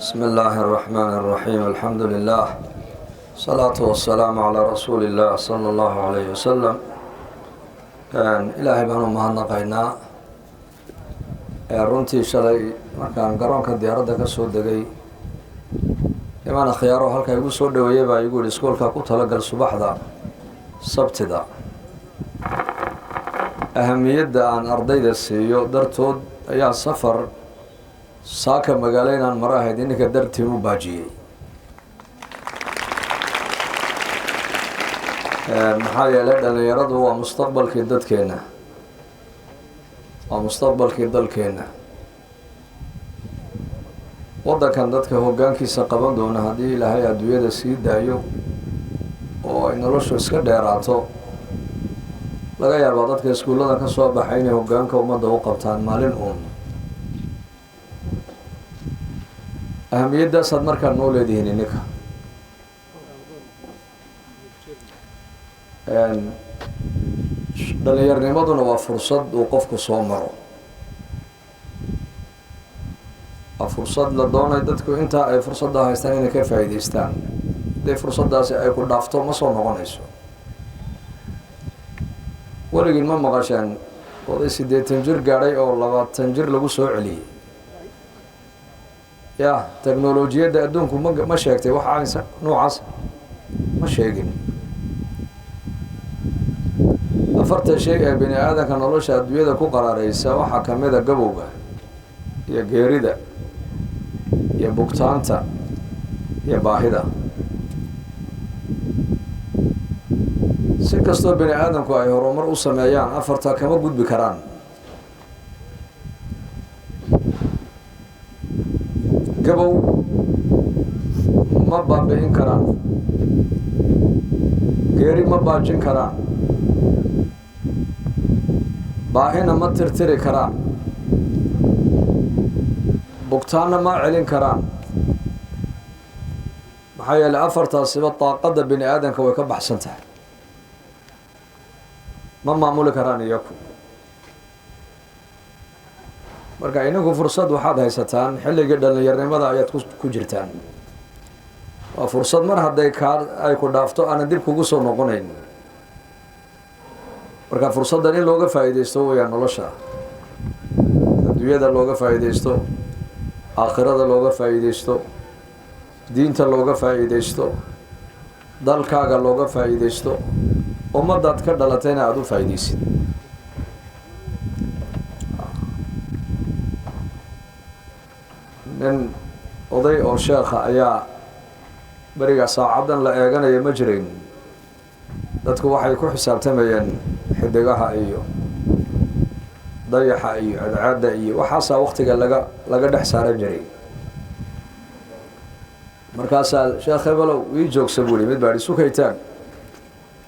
بسم الله الرحمن الرحيم، الحمد لله، الصلاة والسلام على رsuuل الlah صلى الله عليه وسلم. Ilaahay baan u mahadnaqaynaa. Runtii shalay markaan garoonka diyaaradda ka soo degay, imaan akhyaaro halka igu soo dhaweeyay baa igu yihi: "Iskoolka ku talagal subaxda Sabtida." Ahamiyadda aan ardayda siiyo dartood ayaa safar saaka magaalo inaan maro ahayd ininka dartiin u baajiyey. Maxaa yeelay, dhalinyaradu waa mustaqbalkii dadkeenna, waa mustaqbalkii dalkeenna. Waddankan dadka hoggaankiisa qaban doona, haddii Ilaahay adduunyada sii daayo oo ay noloshu iska dheeraato, laga yaabaa dadka iskuullada ka soo baxay inay hoggaanka ummadda u qabtaan maalin uun. Ahamiyadaasaad markaa noo leedihiin ininka. Dhalinyarnimaduna waa fursad uu qofku soo maro, waa fursad la doonay dadku intaa ay fursadda haystaan inay ka faa'iideystaan. Hadday fursaddaasi ay ku dhaafto, ma soo noqonayso. Weligiin ma maqasheen oday 80 jir gaadhay oo 20 jir lagu soo celiyey? Ya, teknolojiyadda adduunku ma sheegtay wax noocaas? Ma sheegin. Afarta shay ee bini aadanka nolosha adduunyada ku qaraareysa waxaa kamid a gabowga iyo geerida iyo bugtaanta iyo baahida. Si kastoo bini aadamku ay horumar u sameeyaan, afarta kama gudbi karaan. Gabow ma baabi'in karaan, geeri ma baajin karaan, baahina ma tirtiri karaan, bugtaanna ma celin karaan. Maxaa yeelay, afartaasiba daaqadda bini aadamka way ka baxsan tahay, ma maamuli karaan iyaku. Marka ininku fursad waxaad haysataan, xilligii dhalinyarnimada ayaad ku jirtaan. Waa fursad mar hadday kaa ay ku dhaafto aanan dib kugu soo noqonayn. Marka fursaddan in looga faa'iideysto wayaan, nolosha adduunyada looga faa'iideysto, aakhirada looga faa'iideysto, diinta looga faa'iideysto, dalkaaga looga faa'iideysto, ummaddaad ka dhalatayna aada u faa'iideysid. Nin oday oo sheekha ayaa beriga saacaddan la eeganaya ma jirayn. Dadku waxay ku xisaabtamayeen xidigaha iyo dayaxa iyo cadcaadda iyo waxaasaa waktiga laga dhex saaran jiray. Markaasaa "Sheekh hebelow, ii joogsa," buu yihi. Mid baa ihi sukaytaan.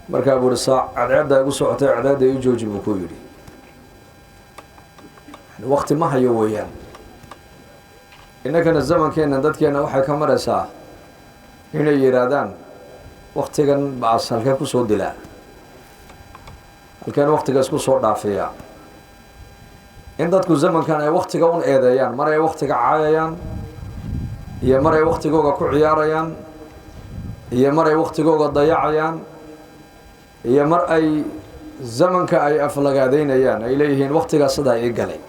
Markaa buu ihi: "Saac cadceedda igu socotay, cadceedda ii jooji," buu ku yidhi. Wakti ma hayo weeyaan. Innakana zamankeenna dadkeenna waxay ka maraysaa inay yidhaahdaan: "Waktigan baas halkeen kusoo dilaa? Halkeen waktigaas kusoo dhaafiyaa?" In dadku zamankan ay waktiga un eedeeyaan, mar ay waktiga caayayaan iyo mar ay waktigooga ku ciyaarayaan iyo mar ay waktigooga dayacayaan iyo mar ay zamanka ay aflagaadeynayaan, ay leeyihiin: "Waktigaa sidaa ii galay."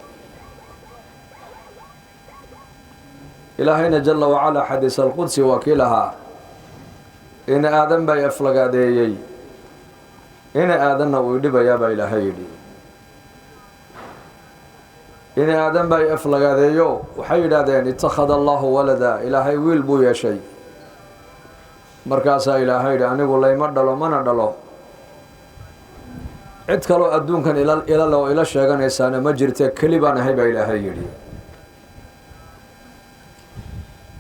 Ilaahayna jala wacalaa xadiis alqudsi waa kii lahaa: "Ina aadan baa aflagaadeeyey, ina aadanna uu idhibayaa," baa Ilaahay yidhi. "Ina aadan baa aflagaadeeyo, waxay yidhaahdeen: 'Itakhada Allahu walada, Ilaahay wiil buu yeeshay.' Markaasaa Ilaahay yidhi: 'Anigu layma dhalo mana dhalo, cid kaloo adduunkan ila ilale oo ila sheeganaysaana ma jirte, keli baan ahay,' baa Ilaahay yidhi.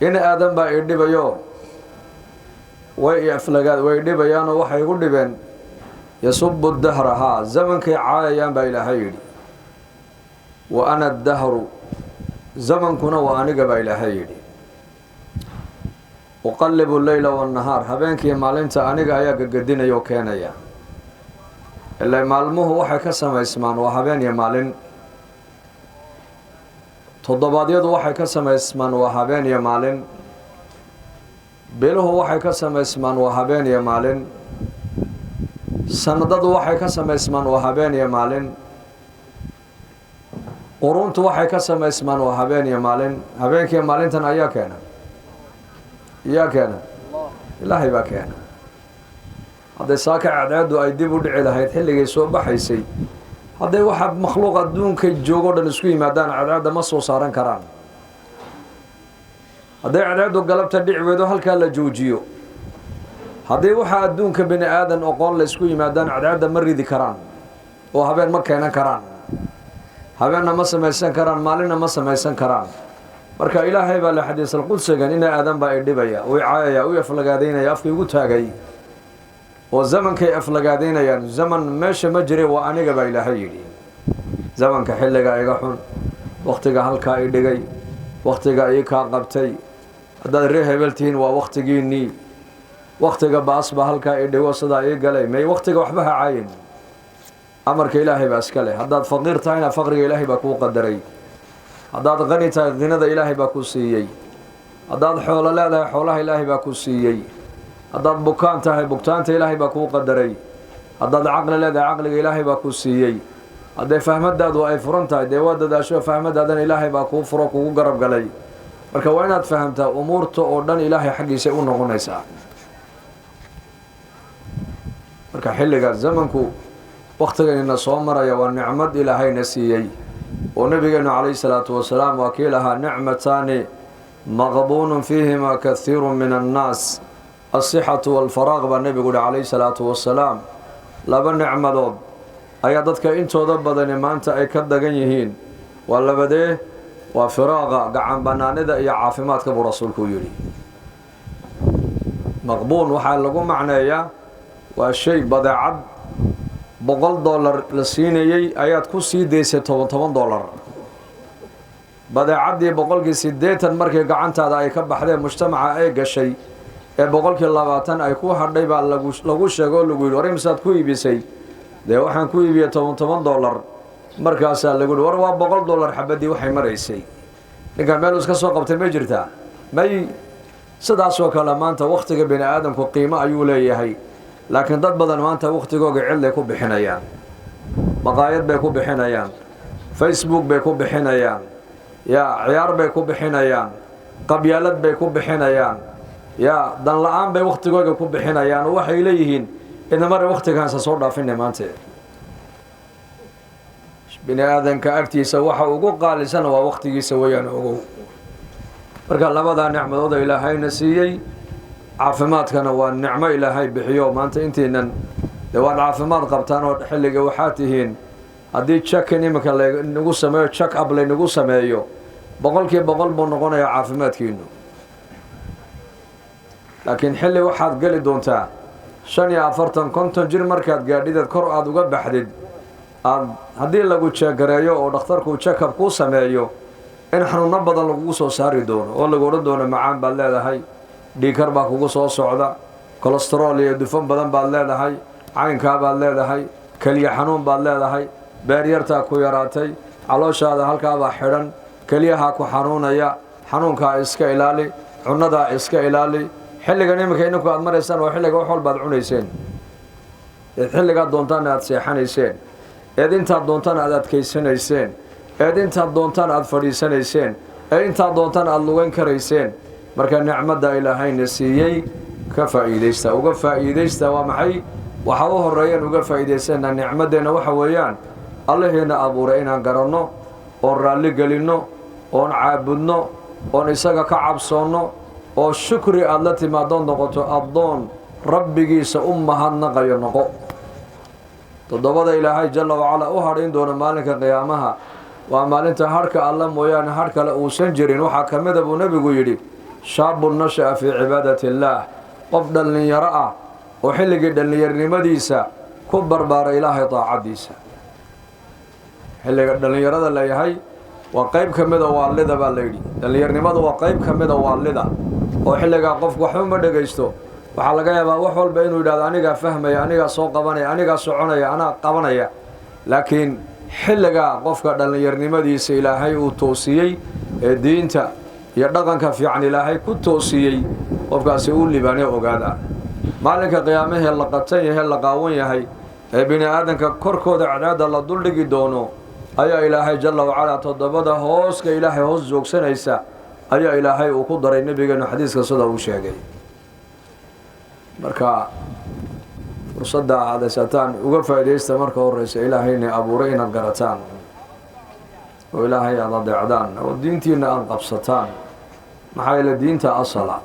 Ina aadan baa idhibayo, way aflagaad way dhibayaanoo waxay igu dhibeen yasubu dahra, haa, zamankay caayayaan,' baa Ilaahay yidhi. 'Wa ana dahru, zamankuna waa aniga,' baa Ilaahay yidhi. 'Uqallibu leyla wannahaar, habeenkii maalinta aniga ayaa gagadinaya oo keenaya.' Ilaa maalmuhu waxay ka samaysmaan waa habeen iyo maalin. Toddobaadyadu waxay ka samaysmaan waa habeen iyo maalin. Biluhu waxay ka samaysmaan waa habeen iyo maalin. Sanadadu waxay ka samaysmaan waa habeen iyo maalin. Quruntu waxay ka samaysmaan waa habeen iyo maalin. Habeenkiiyo maalintan ayaa keena, yaa keena? Ilaahay baa keena. Hadday saaka cadceeddu ay dib u dhici lahayd xilligay soo baxaysay, hadday waxa makhluuq adduunka joogo dhan isku yimaadaan, cadceedda ma soo saaran karaan. Hadday cadceeddu galabta dhici weydo, halkaa la joojiyo, haddii waxa adduunka bini aadan oqoon la isku yimaadaan, cadceedda ma ridi karaan oo habeen ma keenan karaan, habeenna ma samaysan karaan, maalinna ma samaysan karaan. Marka Ilaahay baa le xadiisalqudsigan: ina aadan baa idhibaya, u caayaya, u aflagaadaynaya, afka igu taagay oo zamankay aflagaadaynayaan. Zaman meesha ma jire, waa aniga baa Ilaahay yidhi. Zamanka xilliga iga xun, waktiga halkaa i dhigay, waktiga ii kaa qabtay. Haddaad reer hebel tihiin, waa waktigiinnii. Waktiga baas baa halkaa i dhigo, sidaa ii galay. May, waktiga waxba ha caayin, amarka Ilaahay baa iska leh. Haddaad faqiir tahayna, faqriga Ilaahay baa kuu qadaray. Haddaad qani tahay, qinada Ilaahay baa ku siiyey. Haddaad xoolo leedahay, xoolaha Ilaahay baa ku siiyey. Haddaad bukaan tahay, bugtaanta Ilaahay baa kuu qadaray. Haddaad caqli leedahay, caqliga Ilaahay baa ku siiyey. Hadday fahmadaadu ay furan tahay, dee waa dadaasho, fahmadaadana Ilaahay baa kuu furo, kugu garab galay. Marka waa inaad fahamtaa umuurta oo dhan Ilaahay xaggiisay u noqonaysaa. Marka xilliga zamanku, waktiganina soo maraya, waa nicmad Ilaahayna siiyey. Oo nabigeenu calayhi salaatu wasalaam waa kii lahaa: "Nicmataani maqbuunun fiihima kathiiru min annaas, alsixatu walfaraaq," baa nebigu uhi calayhi salaatu wasalaam. Laba nicmadood ayaa dadka intooda badani maanta ay ka dagan yihiin. Waa labadee? Waa firaaqa, gacan banaanida, iyo caafimaadka, buu rasuulku yidhi. Maqbuun waxaa lagu macneeyaa waa shay badeecad $100 la siinayey ayaad ku sii daysay toban toban dollar. Badeecaddii 80% markii gacantaada ay ka baxdeen, mujtamaca ay gashay, ee 20% ay ku hadhay, baa lagu sheego oo lagu yidhi: "War, imisaad ku iibisay?" "Dee waxaan ku iibiyey toban toban dollar." Markaasaa lagu yihi: "War, waa $100 xabaddii waxay maraysay." Ninkan meel iska soo qabtay ma jirtaa? May. Sidaasoo kale maanta wakhtiga bini aadamku qiimo ayuu leeyahay, laakiin dad badan maanta wakhtigooga cidlay ku bixinayaan. Maqaayad bay ku bixinayaan, Facebook bay ku bixinayaan, yaa ciyaar bay ku bixinayaan, qabyaalad bay ku bixinayaan, yaa dan la-aan bay wakhtigooga ku bixinayaan. Oo waxay leeyihiin: "Idamare, wakhtigaansa soo dhaafinay." Maante bini aadanka agtiisa waxa ugu qaalisan waa wakhtigiisa weeyaan, ogow. Marka labadaa nicmadooda Ilaahayna siiyey, caafimaadkana waa nicmo Ilaahay bixiyo. Maanta intiinan dee waad caafimaad qabtaan oo xilliga waxaa tihiin haddii checkin iminka laynagu sameeyo, check up laynagu sameeyo, 100% buu noqonayaa caafimaadkiinu. Laakiin xilli waxaad geli doontaa 45, 50 jir markaad gaadhideed kor aada uga baxdid, aad haddii lagu jeegareeyo oo dhakhtarku check up kuu sameeyo, in xanuuno badan lagugu soo saari doono oo lagu odhan doono: "Macaan baad leedahay, dhiigkar baa kugu soo socda, kolestarool iyo dufan badan baad leedahay, caynkaa baad leedahay, keliya xanuun baad leedahay, beeryartaa ku yaraatay, calooshaada halkaabaa xidhan, keliyahaa ku xanuunaya, xanuunkaa iska ilaali, cunnadaa iska ilaali." Xilligan iminka ininku aad maraysaan waa xilliga wax walbaad cunayseen, eed xilligaad doontaana aad seexanayseen, eed intaad doontaan aad adkaysanayseen, eed intaad doontaan aad fadhiisanayseen, ee intaad doontaan aada lugan karayseen. Marka nicmadda Ilaahayna siiyey ka faa'iidaysta, uga faa'iidaysta. Waa maxay waxa u horeeyaan uga faa'iidaysana nicmaddeenna? Waxa weeyaan Allahiina abuuray inaan garanno, oon raalli gelinno, oon caabudno, oon isaga ka cabsoonno, oo shukri aada la timaadoon, noqoto addoon rabbigiisa u mahadnaqayo. Noqo toddobada Ilaahay jalla wacalaa u hadhayn doono maalinka qiyaamaha. Waa maalinta hadhka Alla mooyaane hadh kale uusan jirin. Waxaa ka mida buu nebigu yidhi: "Shaabun nasha'a fii cibaadati illaah," qof dhallinyaro ah oo xilligii dhallinyarnimadiisa ku barbaaray Ilaahay daacaddiisa. Xilliga dhallinyarada leeyahay waa qayb ka mida waalida baa layidhi. Dhallinyarnimadu waa qayb ka mida waalida, oo xilligaa qofku waxba ma dhegaysto. Waxaa laga yaabaa wax walba inuu yidhahdo: "Anigaa fahmaya, anigaa soo qabanaya, anigaa soconaya, anaa qabanaya." Laakiin Xilligaa qofka dhallinyarnimadiisa Ilaahay uu toosiyey ee diinta iyo dhaqanka fiican Ilaahay ku toosiyey, qofkaasi uu libaanee. Ogaada, maalinka qiyaamahee la qatan yahay, la qaawan yahay, ee bini aadanka korkooda cadceedda la duldhigi doono, ayaa Ilaahay jalla wacalaa toddobada hooska Ilaahay hoos joogsanaysa ayaa Ilaahay uu ku daray nebigeenu xadiiska sida uu sheegay. Marka fursadda aad haysataan uga faa'iidaysta. Marka horeysa, Ilaahayna abuuray inaad garataan oo Ilaahay aada adeecdaan oo diintiina aada qabsataan. Maxaa yeele, diinta asala,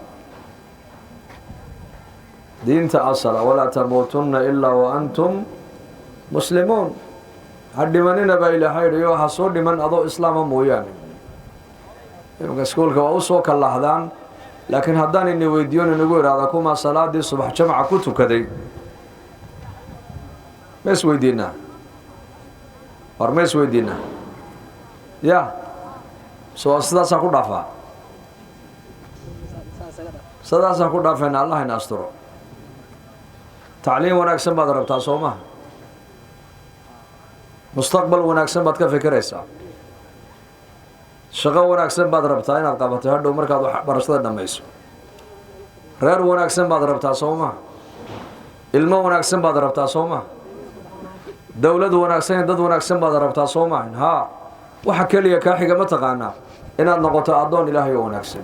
diinta asala. Walaa tamuutunna ilaa wa antum muslimuun. Ha dhimanina baa Ilaahay yidhi, ha soo dhiman adoo islaama mooyaane. Imanka iskuulka waa usoo kallahdaan, laakiin haddaan ini weydiiyon, inagu idhahda, "Kumaa salaadii subax jamca ku tukaday?" Ma is weydiinaa? War, ma is weydiinaa? Ya, so sidaasaan ku dhaafaa, sidaasaan ku dhaafayna. Allah ina asturo. Tacliim wanaagsan baad rabtaa, soo maha? Mustaqbal wanaagsan baad ka fikiraysaa. Shaqo wanaagsan baad rabtaa inaad qabato hadhow markaad waxbarashada dhammayso. Reer wanaagsan baad rabtaa, soo maha? Ilmo wanaagsan baad rabtaa, soo maha? Dowlad wanaagsan iyo dad wanaagsan baad rabtaa, soo maha? Haa, waxa keliya kaa xiga ma taqaanaa? Inaad noqoto addoon Ilaahay oo wanaagsan.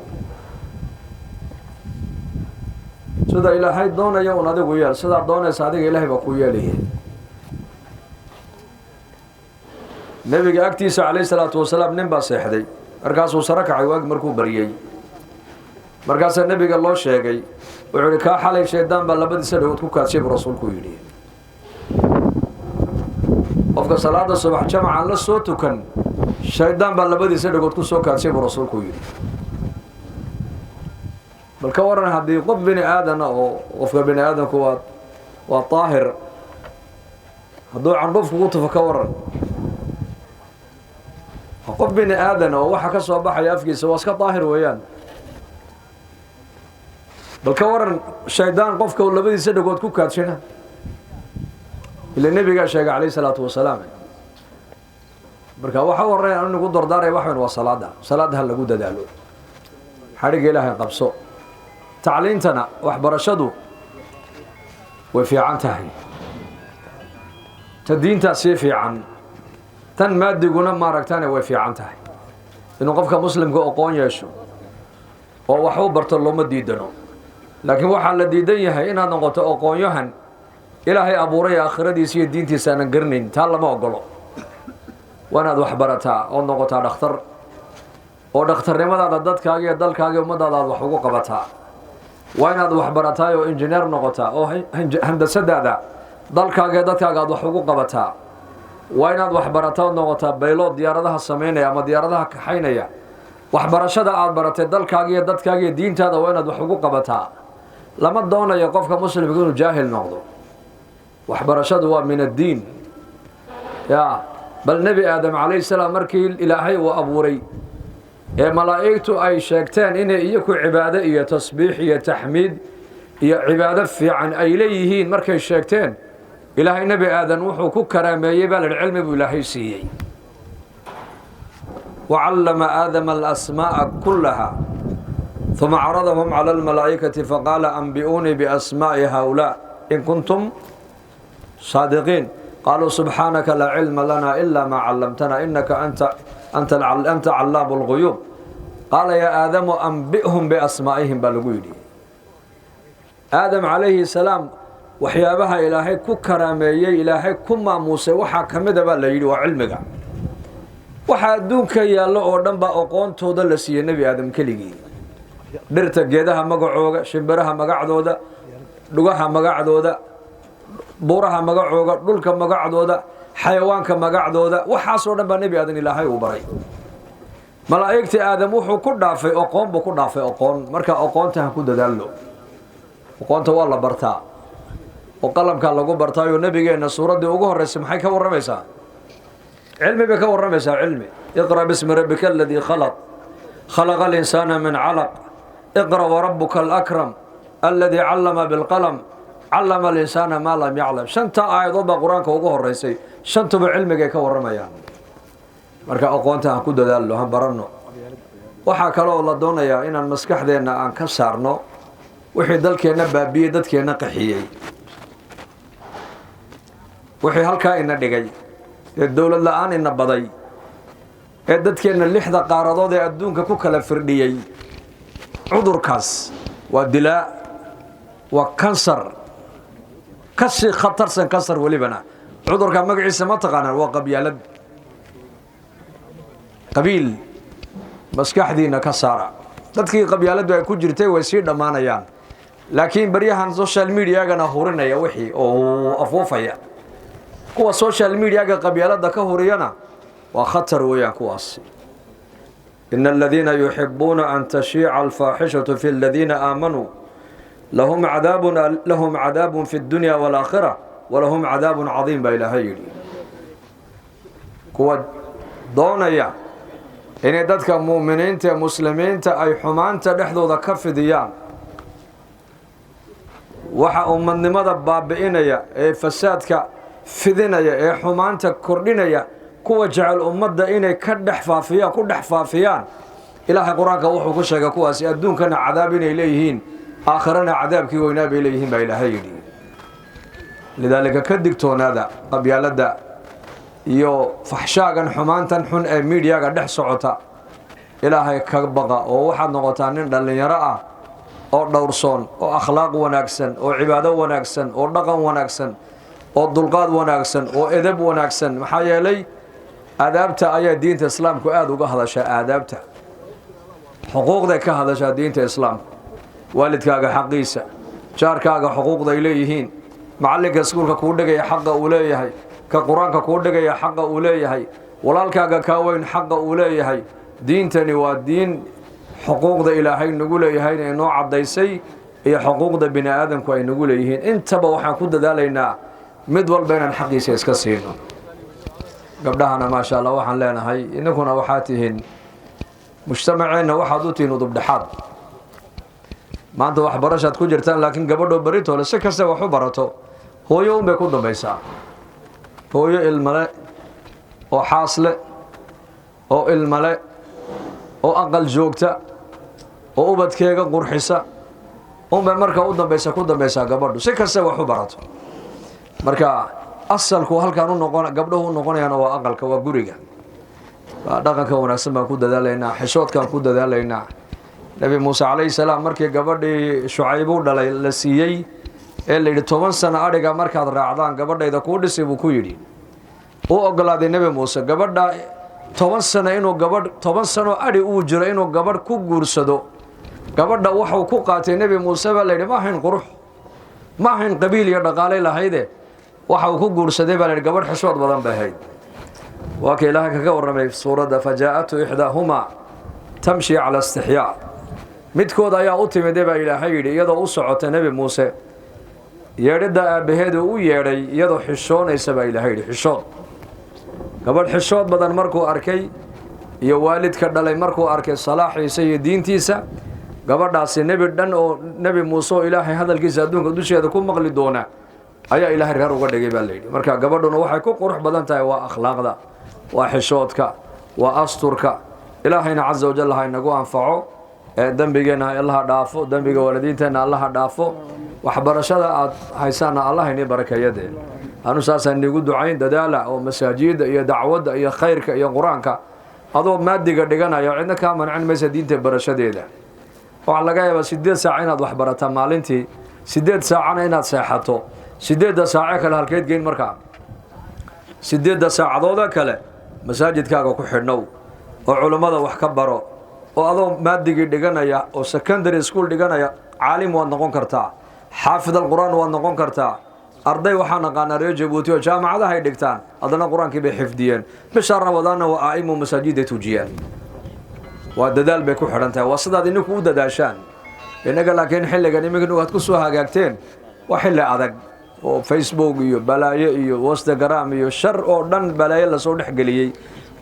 Sida Ilaahay doonaya un adigu yeel. Sidaad doonaysa adiga, Ilaahay baa kuu yeelaya. Nebiga agtiisa calayhi salaatu wasalaam nin baa seexday. Markaasuu saro kacay waagi markuu baryey. Markaasaa nebiga loo sheegay. Wuxuu ihi, "Kaa xalay shaydaan baa labadiisa dhagood ku kaadshay," buu rasuulku yidhi. Qofka salaada subax jamacan la soo tukan, shaydaan baa labadiisa dhagood ku soo kaadshay, buu rasuulku yidhi. Bal ka waran haddii qof bini aadana, oo qofka bini aadamku waa daahir, hadduu candhuuf kugu tufo, ka waran? Qof bini aadan oo waxa ka soo baxaya afkiisa waa iska daahir weeyaan. Bal ka waran shaydaan qofka uu labadiisa dhagood ku kaadshina? Ila nebigaa sheegay calayhi salaatu wasalaam. Marka waxa u horreya anu nagu dardaaraya wax weyn waa salaada. Salaada ha lagu dadaalo. Xadhigga Ilaahay qabso. Tacliintana, waxbarashadu way fiican tahay. Ta diintaa sii fiican, tan maadiguna maaragtane way fiican tahay. Inuu qofka muslimka aqoon yeesho oo wax u barto looma diidano, laakiin waxaa la diidan yahay inaad noqoto aqoonyahan Ilaahay abuuray aakhiradiisa iyo diintiisa aanan garanayn. Taa lama ogolo. Waa inaad wax barataa ood noqotaa dhakhtar, oo dhakhtarnimadaada dadkaaga iyo dalkaaga iyo ummadaada aad wax ugu qabataa. Waa inaad wax barataay oo injineer noqotaa, oo handasadaada dalkaaga iyo dadkaaga aad wax ugu qabataa. Waa inaad wax barataa ood noqotaa pilot diyaaradaha samaynaya ama diyaaradaha kaxaynaya. Waxbarashada aad baratay dalkaaga iyo dadkaaga iyo diintaada waa inaad wax ugu qabataa. Lama doonayo qofka muslimka inuu jaahil noqdo. Waxbarashadu waa min addiin. Ya, bal Nebi Aadam calayhi salaam markii Ilaahay uu abuuray ee malaa'igtu ay sheegteen inay iyaku cibaado iyo tasbiix iyo taxmiid iyo cibaado fiican ay leeyihiin, markay sheegteen, Ilaahay Nebi Aadan wuxuu ku karaameeyey, baa la yidhi, cilmi buu Ilaahay siiyey. وعلم آدم الأسماء كلها ثم عرضهم على الملائكة فقال أنبئوني بأسماء هؤلاء إن كنتم صادقين. قالوا سبحانك لا علم لنا إلا ما علمتنا إنك أنت علام الغيوب. قال يا آدم أنبئهم بأسمائهم. Baa lagu yidhi Aadam calayhi salaam waxyaabaha Ilaahay ku karaameeyey, Ilaahay ku maamuusay, waxaa ka mida, baa la yidhi, waa cilmiga. Waxa adduunka yaallo oo dhan baa aqoontooda la siiyey Nebi Aadam keligii: dhirta, geedaha magacooga, shimbiraha magacdooda, dhugaha magacdooda, buuraha magacooga, dhulka magacdooda, xayawaanka magacdooda. Waxaasoo dhan baa Nebi Aadan Ilaahay uu baray. Malaa'igtii Aadam wuxuu ku dhaafay aqoon buu ku dhaafay, aqoon. Marka aqoonta ha ku dadaallo. Aqoonta waa la bartaa oo qalamkaa lagu bartaayo. Nebigeenna suuraddii ugu horreysay maxay ka warramaysaa? Cilmi bay ka warramaysaa, cilmi. اقرأ باسم ربك الذي خلق، خلق الإنسان من علق، اقرأ وربك الأكرم الذي علم بالقلم، علم الإنسان ما لم يعلم. Shanta aayadood baa Qur-aanka ugu horeysay. Shantuba cilmigay ka warramayaan. Marka aqoonta aan ku dadaalno, han baranno. Waxaa kaloo la doonayaa inaan maskaxdeenna aan ka saarno wixii dalkeenna baabiyey, dadkeenna qaxiyey, wixii halkaa ina dhigay ee dowlad la-aan ina baday, ee dadkeenna lixda qaaradood ee adduunka ku kala firdhiyey. Cudurkaas waa dilaa, waa kansar, ka sii khatarsan kansar welibana. Cudurka magaciisa ma taqaanaan? Waa qabyaalad, qabiil. Maskaxdiina ka saara. Dadkii qabyaaladdu ay ku jirtay way sii dhammaanayaan, laakiin baryahan social mediagana hurinaya wixii oo afuufaya. Kuwa social mediaga qabyaaladda ka huriyana waa khatar weeyaan kuwaas. إن الذين يحبون أن تشيع الفاحشة في الذين آمنوا لهم عذاب في الدنيا والآخرة ولهم عذاب عظيم, baa Ilaahay yidhi. Kuwa doonaya inay dadka muuminiinta ee muslimiinta ay xumaanta dhexdooda ka fidiyaan, waxa ummadnimada baabi'inaya ee fasaadka fidinaya ee xumaanta kordhinaya, kuwa jecel ummadda inay ka dhex faafiyaan, ku dhex faafiyaan, Ilaahay Qur-aanka wuxuu ku sheegay kuwaasi adduunkana cadaab inay leeyihiin, aakhirana cadaabkii weynaa bay leeyihiin, baa Ilaahay yidhi. Lidaalika, ka digtoonaada qabyaaladda iyo faxshaagan, xumaantan xun ee miidiyaga dhex socota. Ilaahay ka baqa oo waxaad noqotaa nin dhallinyaro ah oo dhowrsoon oo akhlaaq wanaagsan oo cibaado wanaagsan oo dhaqan wanaagsan oo dulqaad wanaagsan oo edeb wanaagsan. Maxaa yeelay, aadaabta ayaa diinta Islaamku aada uga hadashaa. Aadaabta, xuquuqday ka hadashaa diinta Islaamku: waalidkaaga xaqiisa, jaarkaaga xuquuqda ay leeyihiin, macallinka iskuulka kuu dhigaya xaqa uu leeyahay, ka Qur-aanka kuu dhigaya xaqa uu leeyahay, walaalkaaga kaa weyn xaqa uu leeyahay. Diintani waa diin xuquuqda Ilaahay nagu leeyahayna inoo caddaysay iyo xuquuqda bini aadamku ay nagu leeyihiin. Intaba waxaan ku dadaalaynaa mid walba inaan xaqiisa iska siino. Gabdhahana, maasha Allah, waxaan leenahay idinkuna waxaa tihiin mujtamaceenna, waxaad u tihiin udubdhexaad. Maanta waxbarashaad ku jirtaan, laakiin gabadhoo beritoole si kasta wax u barato, hooyo unbay ku dambaysaa. Hooyo ilmale oo xaasle oo ilmale oo aqal joogta oo ubadkeega qurxisa unbay marka u dambaysa ku dambaysaa gabadhu, si kasta wax u barato. Marka asalku halkaan u noqon gabdhuhu u noqonayaana waa aqalka, waa guriga. Dhaqanka wanaagsan baan ku dadaalaynaa, xishoodkaan ku dadaalaynaa. Nebi Muuse calayhi salaam, markii gabadhii Shucaybuu dhalay la siiyey ee la yidhi, "10 sano adhiga markaad raacdaan gabadhayda kuu dhisi," buu ku yidhi. U ogolaaday Nebi Muuse gabadha 10 sano inuu gabadh, 10 sano adhi uu jiro, inuu gabadh ku guursado. Gabadha waxuu ku qaatay Nebi Muuse, baa layidhi, ma ahayn qurux, ma ahayn qabiil iyo dhaqaalay lahayde. Waxa uu ku guursaday, baa la yidhi, gabadh xishood badan bay ahayd. Waa ka Ilaahay kaga warramay suuradda: فجاءته إحداهما تمشي على استحياء. Midkood ayaa u timide, baa Ilaahay yidhi, iyadoo u socota Nebi Muuse yeedhidda aabbaheedu u yeedhay, iyadoo xishoonaysa, baa Ilaahay yidhi. Xishood, gabadh xishood badan markuu arkay iyo waalidka dhalay markuu arkay salaaxiisa iyo diintiisa, gabadhaasi nebi dhan oo Nebi Muuse oo Ilaahay hadalkiisa adduunka dusheeda ku maqli doona ayaa Ilaahay reer uga dhigay, baa layidhi. Marka gabadhuna waxay ku qurux badan tahay waa akhlaaqda, waa xishoodka, waa asturka. Ilaahayna casa wajal ha inagu anfaco. Ee dembigeenna Allaha dhaafo, dembiga waalidiinteenna Allaha dhaafo. Waxbarashada aad haysaanna Allah inii barakeeyadee. Anu saasaan inigu ducayn. Dadaala oo masaajida iyo dacwadda iyo khayrka iyo Qur-aanka, adoo maadiga dhiganaya, cidna kaa mancin maysa diinta barashadeeda. Waxaa laga yaabaa 8 saac inaad waxbarataa maalintii, 8 saacana inaad seexato. 8-da saace kale halkeed geyn? Markaa 8-da saacadooda kale masaajidkaaga ku xidhnow oo culummada wax ka baro, oo adoo maadigii dhiganaya oo secondary school dhiganaya caalim waad noqon kartaa, xaafid alqur-aan waad noqon kartaa. Arday waxaa naqaanaa reer Jabuuti oo jaamacadahay dhigtaan, haddana Qur-aankii bay xifdiyeen. Bisha Ramadaanna waa a'imo, masaajiday tujiyaan. Waa dadaal bay ku xidhan tahay, waa sidaad idinku u dadaashaan. Innaga laakiin xilligan iminka aad ku soo hagaagteen waa xilli adag oo Facebook iyo balaayo iyo Instagram iyo shar oo dhan, balaayo lasoo dhexgeliyey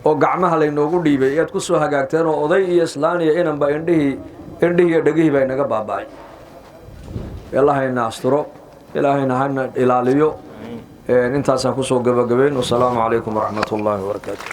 oo gacmaha laynoogu dhiibay ayaad ku soo hagaagteen, oo oday iyo islaan iyo inanba indhihii iyo dhegihii baa inaga baaba'ay. Ilaahayna asturo, Ilaahayna hana ilaaliyo. Intaasaan kusoo gabagabayn. Wasalaamu calaykum waraxmat ullaahi wabarakaatu.